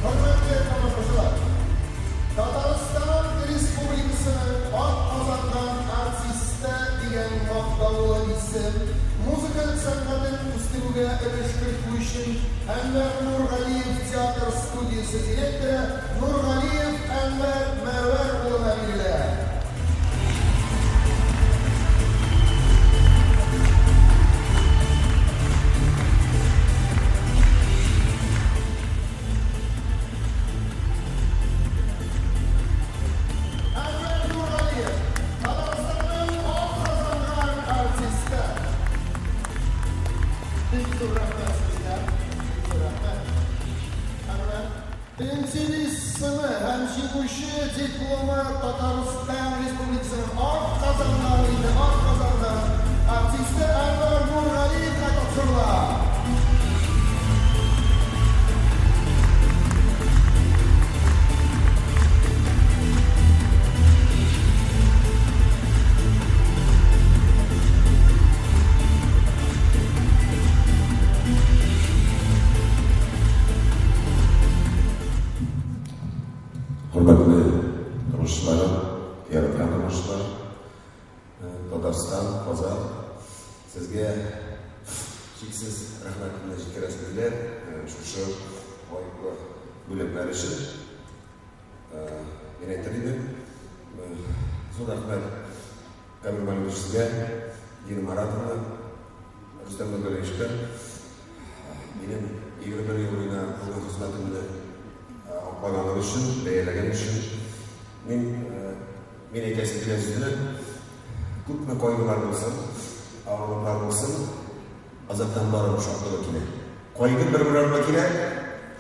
Хөрмәтле тамашачылар, Татарстан Республикасының атказанган артисты дигән мактаулы исем музыка сәнгатен үстерүгә өлеш кертү өчен Әнвәр Нургалиев театр студиясе директоры Нургалиев Әнвәр Мәрвәр улына бирелә. Әнвәр Нургалиев, Татарстанның атказанган артисты. Бик зур рәхмәт сезгә. Бик зур рәхмәт. Әнвәр. Пенсионист сыны һәм җиңүче дипломы Татарстан Республикасының атказанган, инде атказанган артисты Әнвәр Нургалиевка тапшырыла. Хөрмәтле тамашачыларым, яраткан тамашачылар, Татарстан, Казан, сезгә чиксез рәхмәтемне җиткерәсем килә шушы лаеклы бүләкләр өчен. Мин әйтер идем, зур рәхмәт Камил Маликович сезгә, Дина Маратовна, Рөстәм Нургалиевичка. Минем 21 ел буена булган хезмәтемне аклаганыгыз өчен, бәяләгән өчен. Мин мин әйтәсе килә сүзне, күпме кайгылар булсын, авырлыклар булсын, азактан барыбер шатлыгы килә. Кайгы бер-бер артлы килә,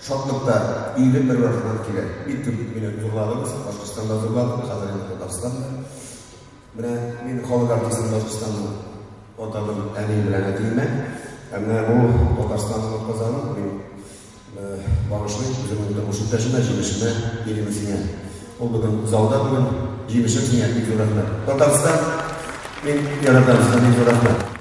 шатлык та өелеп бер-бер артыннан килә. Бик күп мине зурладыгыз, Башкортстанда зурладыгыз, хәзер инде Татарстанда. Менә мин халык артисты Башкортстанның атадым әнием белән әтиемә. Ә менә бу Татарстанның атказанын мин багышлыйм үземнең тормыш иптәшемә, җимешемә, Ирина сиңа. Ул бүген залда бүген. Җимешем сиңа бик зур рәхмәт. Татарстан, мин яратам сезне, бик зур рәхмәт.